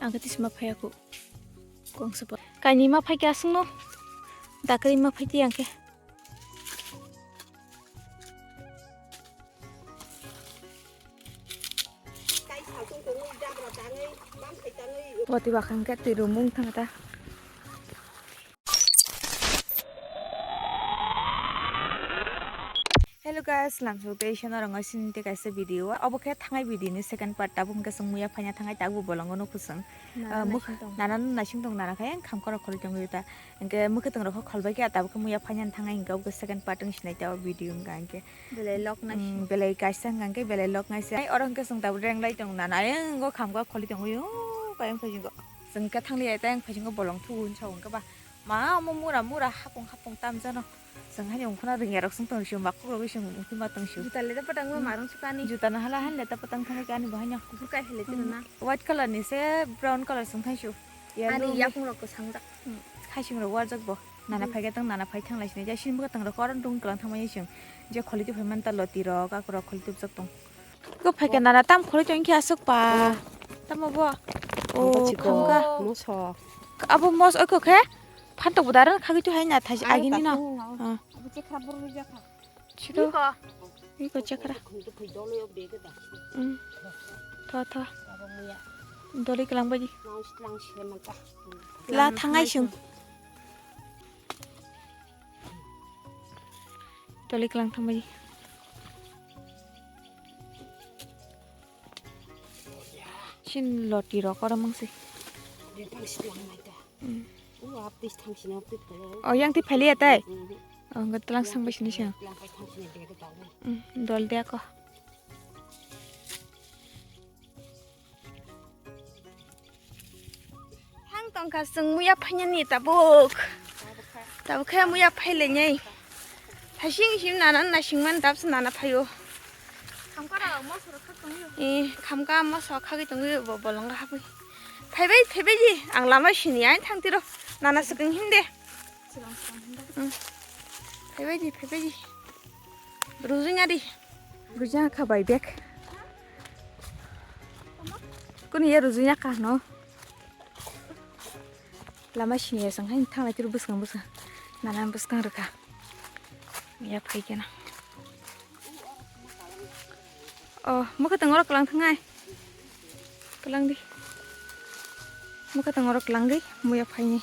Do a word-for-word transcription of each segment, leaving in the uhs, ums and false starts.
Ang khe tisima phaiya kho. Kongsa pa. Kaini ma phai khe aswkno. Dakri ma phai ti ang khe. Poti bakhan khe twi rumung thang ta. Hello guys, lamsok tei isano rwngo sini tei kaisa video. Obo khe thangai video ni second part. Tabuk hwnkhe chwng muya phaina thangai, tabuk bolongo nukho chwng. Nana Ah, mukh-, naising tong. Nana naising tong, nana khe khamkha rok kholi tongwi ta. Hwnkhe mwkhwtwng rok kho kholbai khe, tabuk khe muya phaina thangai, hwnkhe obo second part wng sinai ta o video wngkha hwnkhe. Belai lok naising. Mm, belai kaisa wngkha hwnkhe belai lok naising. Ai, oro hwnkhe chwng tabuk renglai tong, nana ayang o khamkha kholi tongwi o kayang phaising kho. Chwng khe thangli ya, tei ang phaising kho bolong thugo hinwi sa hwnkhe ba. Ma omo mura mura hapung hapung tamjano. Chwng hani ongkhorna rwngya rok chwng tong sio, makhuk rogwi chwng ongkhorma tong sio. Juta le da patang ma Hmm. marung sukani. Juta na hala han le ta patang thangwi kani bo hanya. Kuphur kai hele tiro na. White color ni se brown color chwng thang sio. Yellow Ani ni yakung rok kwchang jak. Hmm. Khaising rok warjak bo. Nana Hmm. phai gatang nana phai thang lai sini. Ja sini bo gatang rok koron rung kalang thang mai sio. Je kholi tu phai man ta loti rok, ak rok kholi tu jak tong. Ko phai ka nana tam kholi tong khe aswk pa. Tamo bo. Ang Oh, ko chiko. Khamkha. Moso. Abo mos oi ko khe. Phantok bo daran khagwi tu hai na thai Ang agini no. Tatung no. Ah. Abo chekra bor ri jakha. Chito. Iko. Iko chekra. Khum tu phai dolo yo bege da. Hmm. Tho, tho. Abo muya. Doli kelang baji. Lang lang se manta. La thangai sung. Toli kelang thangbai. Sin loti rok oro mangsi. Bebang si lang mai ta. Hmm. U apis thang sini apis pala. Oh, yang ti phali atai. Hmm. Oh, ngat lang sang bai sini siang. Lang pai thang sini dia ke tahu. Hmm, dol dia ko. Thang tongkha chwng muya phainani tabuk. Tabuk khe muya phailainai. Thaising sim nana naisingmani dabse nana phaio. Khamkara moso rok khak tongwi. Eh, khamka moso khagwi tongwi bo bolongo habwi. Phaibai, phaibai di. Ang lama sini ain thang tiro. Nana swkang himde. Swkang swkang himde. Hmm. Phaibai di, phaibai di. Rujing ari. Rujing kha bai bek. Kuni ya rujing ya kha no. Lama sini ya sang hai thang lai tiro bwskang bwskang. Nana bwskang rwkha. Ya phai kena. Oh, mukha tang oro kwlang thangnai. Kwlang di. Mukha tang oro kwlang di, muya phaini.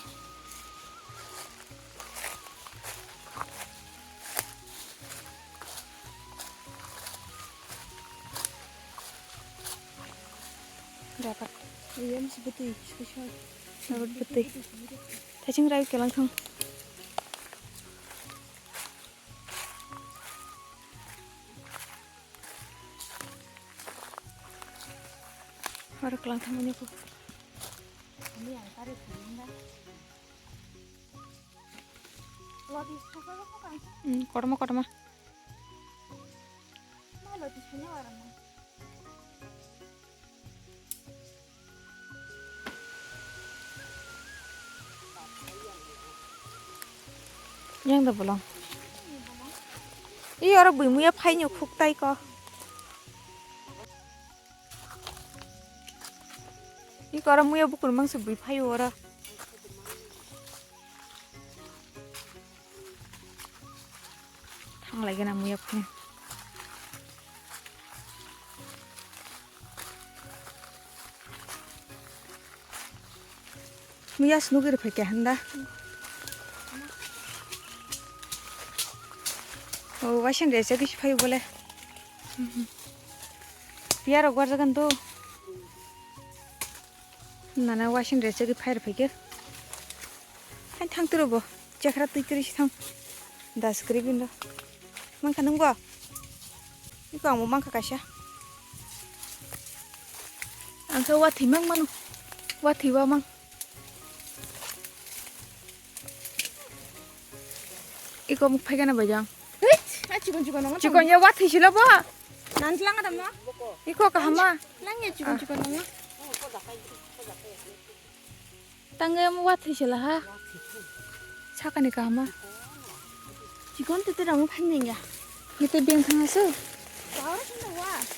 Dapat. Iya, masih betul, special. Dapat betul. Thaising rai kwlang thang. Oro kwlang thangmani kho. Hmm, kotorma, kotorma. Yang da bolong. I oro bui muya phaini khuk tai ko. I koro muya bukur mangsi bui phaio oro. Thang lai gana muya phai. Muya snogi rw phai khe handa. O waising rejak isi phai bole. Piya rok barjagan do. Nana waising rejak phai rw phai khe. Hai thang turo bo. Chekra twi twi si thang. Das kri bindo. Mangkha nung bo? Iko ang bo mangkha kaisa. Ang khe wathwi mang mano. Wathwi wa mang. Iko muk phaikhe na bai jang. Hei, a chikon chikon nang. Chikon ya wathwi silo bo. Nan lang adam no. Iko kahama. Lang ya chikon chikon nang. Tangwi omo wathwi se laha. Sakani kahama. Chikon tete rang phai nengya. Nete beng thang asu.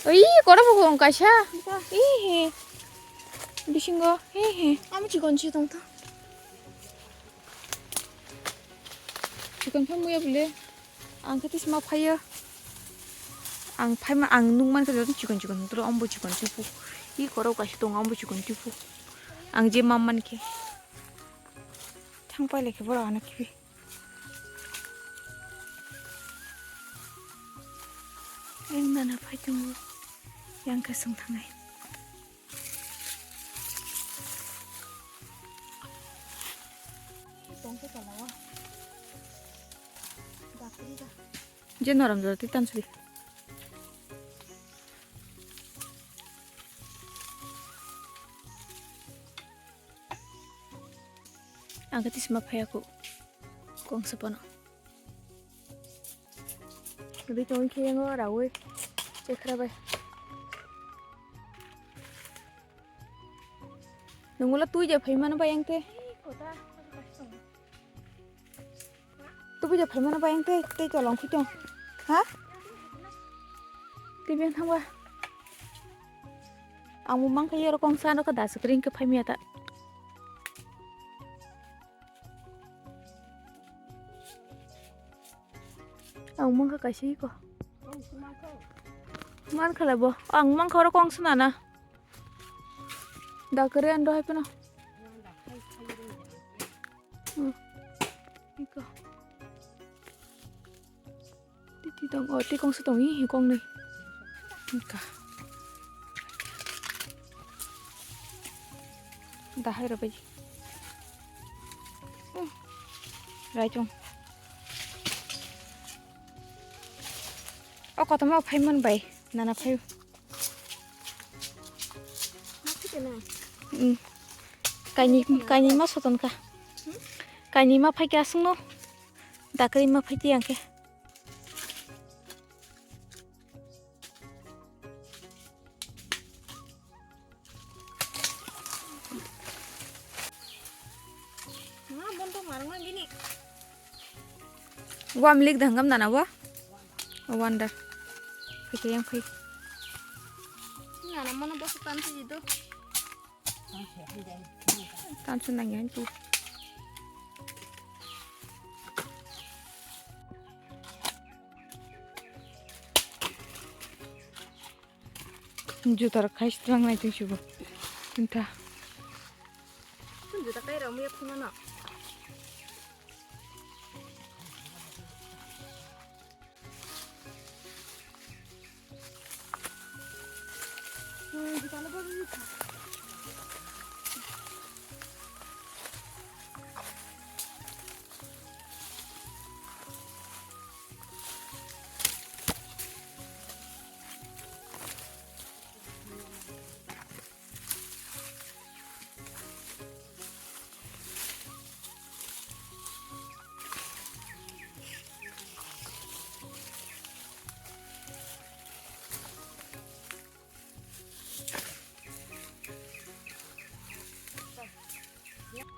Oi, koro bo wng kaisa. Ih, he. Bisingo, he, he. Amo chikon si tong tho. Chikon pha muya bole. Ang khe tisma phaiyo. Ang phaima, ang nukmankha joto chikon chikon, toro ombo chikon tipu. I korok kaisa tongo, ombo chikon tipu. Ang je mam mankhe. Thang pailai khe borok ano khibi. Ang nana phai tongo. Yang khe song thangai. Je norom jora twi tansuri. Ang khe tisma phaiya khu. Kongsa pono. Ri tong khe yango rawi. Chekhra bai. Nungula twi je phaimano bai ang te. Twi je phaimano bai ang te, tei tolong khitong. Ha? Tibeng thangba. Ang bo mankha yorok kongsa ano kha dasukri hwnkhe phaimya ta. Ang mankha kaisa iko. Mankha labo. Ang mankha oro kongsa nana. Dakre ando hai pano. Hmm. Iko. Titi tong, oh, ti kongsa tong, ih, kong ni. Ika. Dahai rabai. Hmm. Rai chong. Oh, kotorma phai man bai. Nana phai. Hmm. Kaini, kaini ma soton ka. Kaini ma phai ka sungno. Dakri ma phai ti ang ke. Wa milik dangam nana wa. Wonder. Phai yang phai. Nana mana bosu tan si jido. Tan su nang yan tu. Juta rok khai sitwlang nai tong sibo. Wngkha. Juta kai rok muya phunano.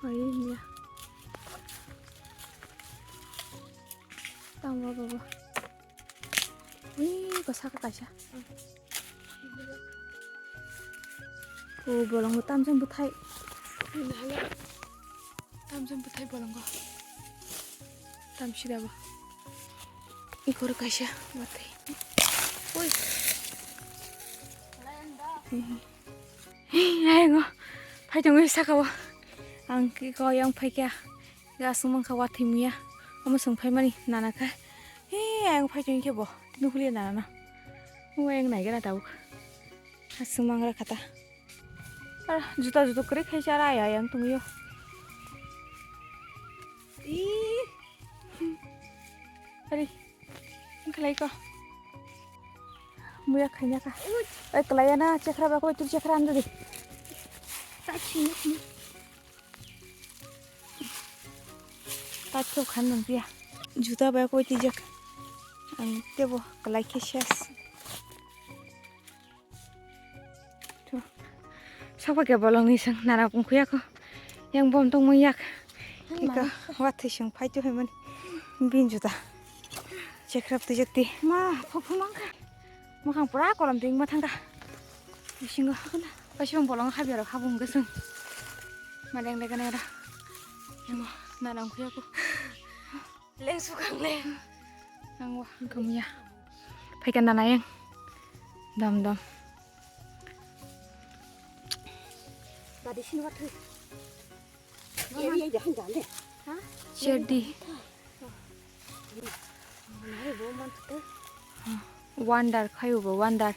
Ayo, ya. Tamo baba. Wih, kosaka kaisa. Oh, bolong bo tamjang bwthai. Tamjang bwthai bolongo. Tamsida bo. Ikoro kaisa bwthai. Ui. Ayang o. Phai tongwi saka o. Ang kiko yang phai kya. Ga aswk mankha wathwi muya. Omo swng phaimani nana kha. He, ayang phai tong khe bo. Nukhliya nana no. O ayang naigra tabuk. Aswk mangra khata. Ar juta juta kwrwi khaisa ar ayang tongyo. Ih. Ari. Khlai ko. Muya khaina ka. Oi, klaiya na chekra ba koi tur chekra andu di. Ta chini chini. Ta chok khan nang pia. Juta ba koi tijak. Ang tebo klai khe ses. Sokpha khe bolong ni sang nara kung khuya ko. Yang bom tong mung yak. Iko wathwi sung phai tu hai mani. Bin juta. Chekrap tu jati. Ma, phopho mang kha. Mwkhang pura kolom twi wngma thangkha. Bisingo. Kaisa bolong habya rok habung gosong. Maleng lega nera. Emo, nanang khuya ko. Leng sukang le. Nangwa. Kamuya. Phaika nanayang. Dam dam. Badi sini wathu. Cherdi. Wonder khayo bo, wonder.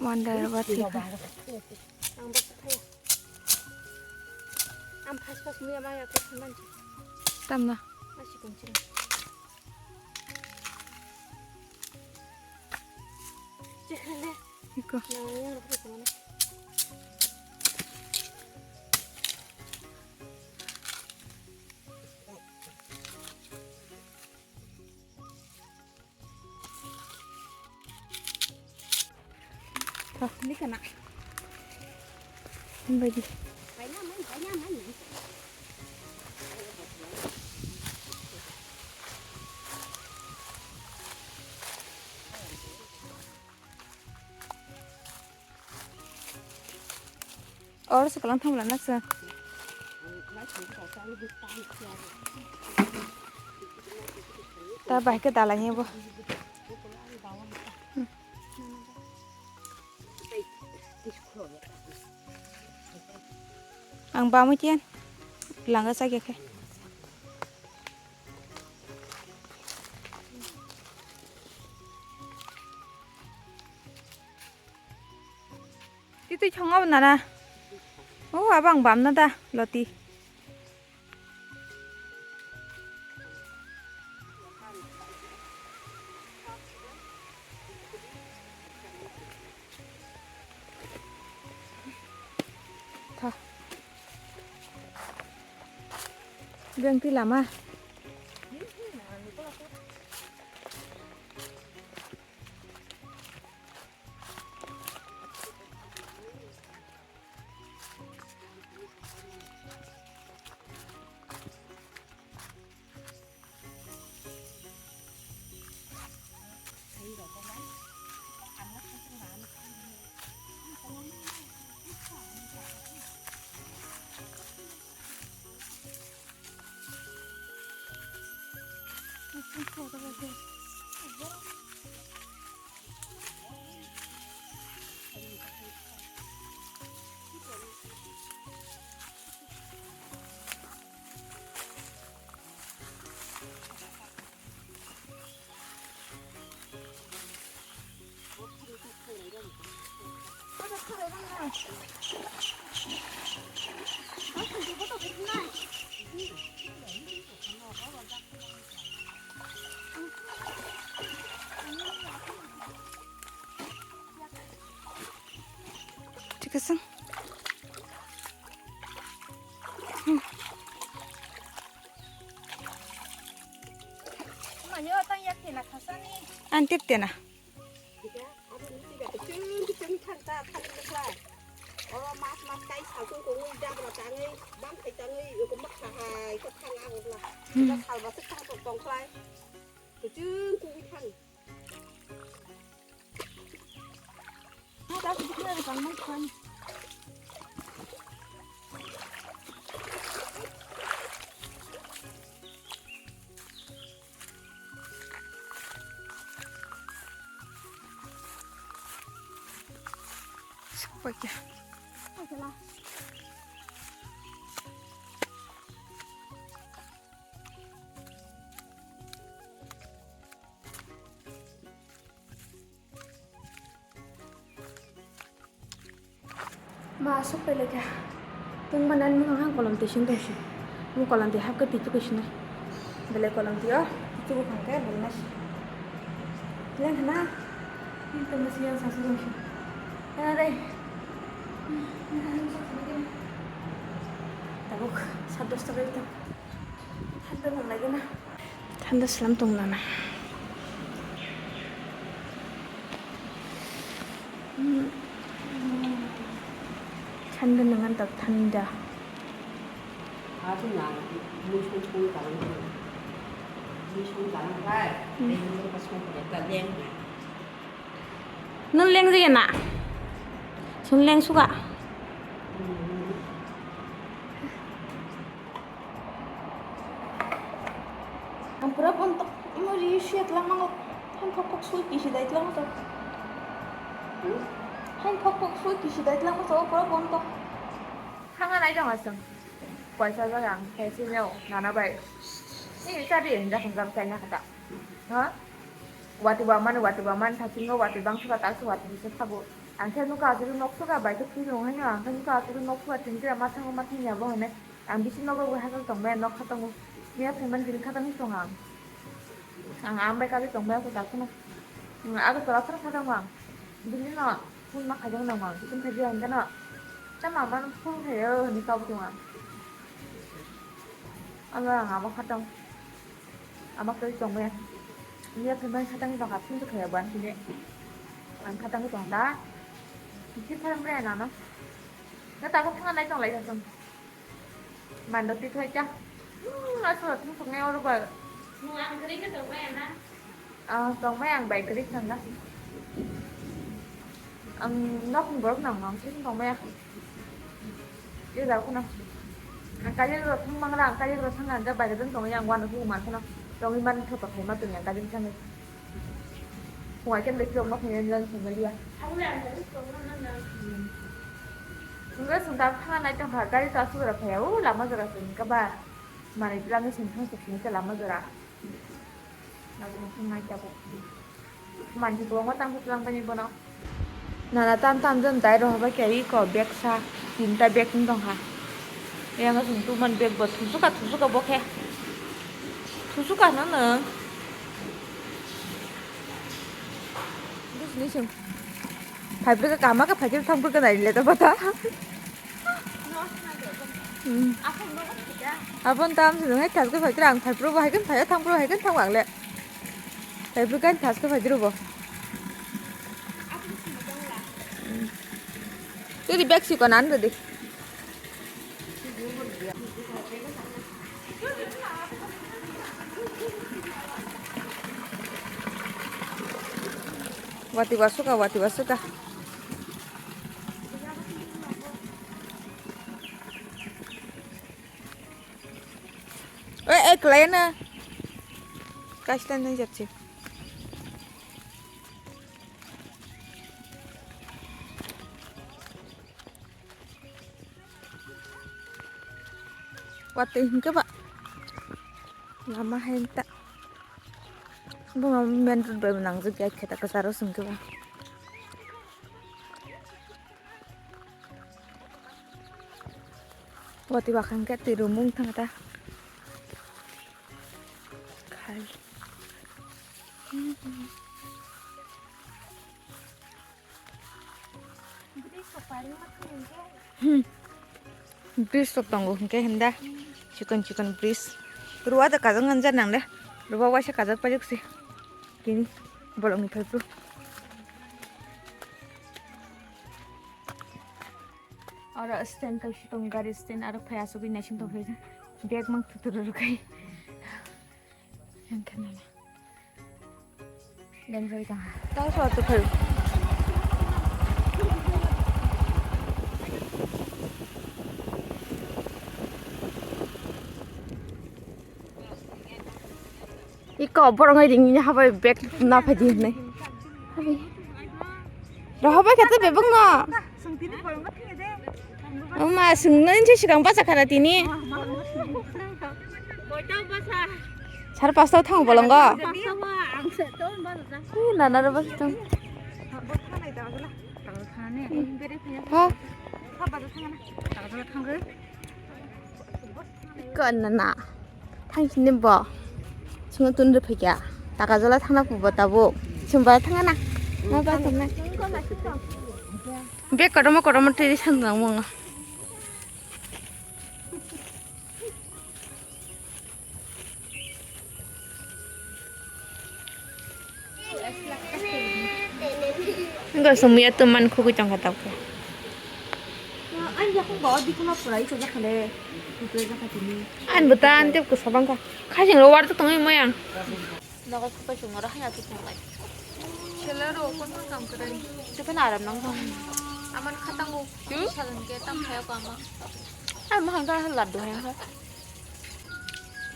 Wonder wathu. Ang bas khayo. Ang pas pas muya maya ko manji. Tamna. Asi kong chira. Iko. Ini kena. Ini bagi. Oro se kalang thang lana se. Ta bai ke dalai ni bo. Ang bamwi tiyan langa sa khe. Titwi thongo nana. O abang bamna da loti. Tha. Bengti lama. Thik ase. Ang tip tena. Hmm. Ma aswk pailai kha. Tungma nani mung ang kolom twi sing tongsi. Mung kolom twi hap khe twi chukusinai. Belai kolom twi o twi chukukhang khe bolnai si. Leng khna. Tungma si yang sasu tongsi. Ena dai. Tabuk sat dosta baji tong. Thanda nang lai gana. Thanda slam tong nana. Thanda nang an tak thanda. Aku nang musuh pun kawan. Nwng leng jaya na? Chwng leng suka. Ang pura bontok, imo ri siyat lang mango. Than phok phok sui kisi dai lang mango. Than phok phok sui kisi dai lang mango, pura bontok. Thanga nai dong aswng. Paisa jaga ang khe sini o, nana bai. Ni sa di, hinda hinda chai na kata. Ha? Wati ba man, wati ba man, thasingo wati bang suka tak su wati bisa thago. Ang khe nuka aswk nok suka bai khe twi rung haino, ang khe nuka aswk nok suka tin kira ma thango ma thangya bo hwnwi. Ang bisi nogo bo hakhe tong maya nok kha tongo. Miya phaimani bini kha tangwi tong ang. Ang ambai kagwi tong maya kho dakheno. Ang Agartala phano kha tongo ang. Bini no phone ma khaijak nang ang. Bini khaijak ang gano. Tama mano phone khaio hwnwi kabo tong ang. Amo ang amo kha tong. Amo khe tong maya. Miya phaimani kha tangwi tong kha phone khaio bo ang tini. Ang kha tangwi tong da. Bisi phai maya nano. Na ta kha thang nai tong lai tong. Mando tithai cha. Hmm, aswk thum thum nai oro ba. Nwng ang kwrwi khe tongmaya na? Ah, tongmaya ang bai kwrwi thangna. Ang nok ni borok nang nang sing tongmaya. Ye da khuna. Ang kali ro thang mangra, ang kali ro thang ang bai kwrwi tongmaya ang wan hu man khuna. Tongwi man tho to khai ma tong yang kali thang. Phungai khe belai kheno ma phungai nang phungai liya. Wngkha chwng ta thangna nai tongkha, gari ta aswk jora phaiya, o lama jora se hwnka ba. Manwi twlangwi chwng thang se phunukhe lama jora. Nang phungai tabuk. Manwi kwbangma tang phunuklang bini bono. Nana tam tam jon dai rohor bai khe iko bag sa tinta bag wng tongkha. Yang chwng tuman bag bo thusuka thusuka bo khe. Thusuka no nwng. Bini sing. Phaibrika kama ka phaikhe thangbrika nai le ta bata. Hmm. Abon tam sing hai thas ka phaikhe ang phaibro bo hai kan phai thangbrika hai kan thang ang le. Phaibrika thas ka phaikhe bo. Hmm. Tiri bag si konan tadi. Wati wasuka, wati wasuka. Eh, eh, klena. Kastan nang japsi. Watwi hwnkhe ba lama hai ta. Bo main road bai bo nangjak ya khe ta kwcharo hwnkhe ba. Watwi bakha hwnkhe twi rumung thang ta. Khai. Hmm. Bridge rok tongo hwnkhe hinda. Chikon chikon bridge. Rua da kajak nang jar nang de. Rua waisa kajak pajak se. Kini bolong ni phaiphru. Oro stand kaisa tongo, gari stand aro phai asugwi naising tongphai. Bag mang thuturu rwkhai. Yang khe nana. Lenjari tong ha. Tang so tu phai. Iko borok ngai ring ni habai bag na phai di hinai. Rohor bai khe tei bebak no. Oma, swngna nini se swkang bacha khara tini. Sar pasta thango bolongo. Ih, nana ro bas tong. Ha? Ko nana. Thang sini bo. Sini tun ri phikya. Taka jala thangna pubo tabuk. Sini ba thangna. Ma ba thangna. Bag kotorma kotorma twi sanjak mung. Enggak semua tuh man kuku cangkat aku. Ani bwta ani tei kwsa bangkha. Khaising ro warwk tongwi mayang. Nogo khapai songno ro haya tu tonglai. Sela ro kon kon kam kwrwi. Tei phano aram nang thang. Aman khatango. Hmm? Salon ke tam khaya ko ama. Ar mahang ta laddu hai ha.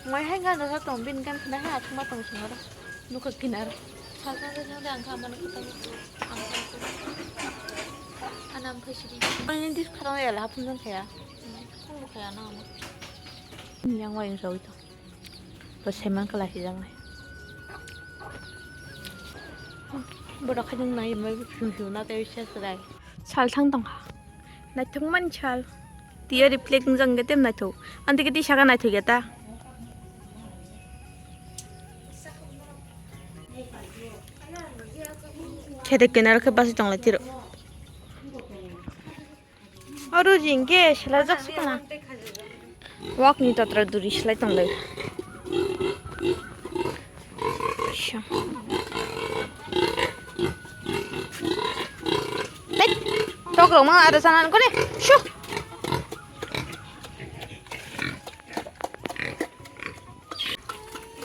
Mai hai gan da tong bin gan khna ha thuma tong songno ro. Nukha kinar. Salsa sa jang de ang kha aman khatango. Ang kha ko. Anam phai sidi. Ani dis kharang ela hapun jang khaya. Kung bu khaya na ama. Yang wai rawi to. Bo saiman kala hijaknai. Borok khaijak nai mai phiu phiu na tei se chwrai. Sal thang tongkha. Naithok mani sal. Tiya reflect wngjak hwnkhe tei naithok. Anti khe tisa khe naithok ya ta. Khede kinar khe basi tonglai tiro. Oro jing ke selajak se tongma. Wak ni totra duri selai tong lai. Sha. Tek. Tok rok ma ada sanan kore. Shu.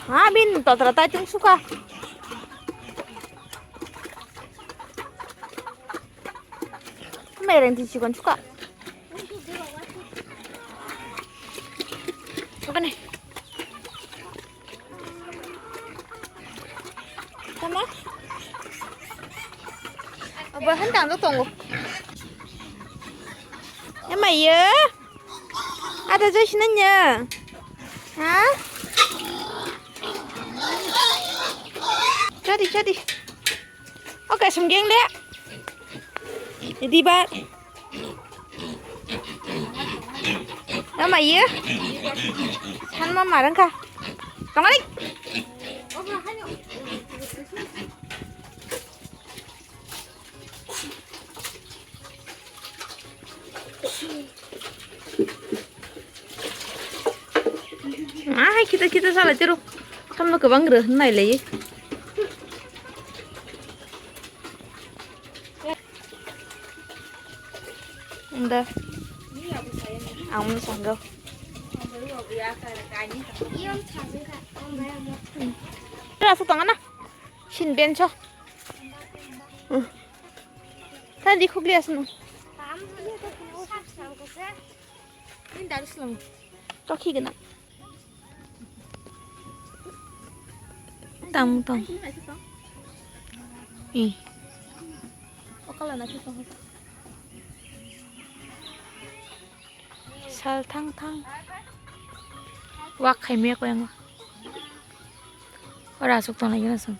Ha bin totra tai tung suka. Mereng di chikon chuka. Apa nih? Tama? Apa han tang tongo? Ema iya. Ada jai sinanya. Ha? Jadi jadi. Oke, semgeng deh. Jadi bar. Nama iya? San ma marang ka. Tongari. Ah, hai kita kita salah tiru. Kan mau kebang gereh nai lagi. Unda. Ang mun sanggo. Rasa tong ana. Sin benso. Tadi khugli asno. Ini dari selam. Toki kena. Tang tang. Ih. Sal thang thang. Wak khai me ko yang. Ora asuk tong lagi na sung.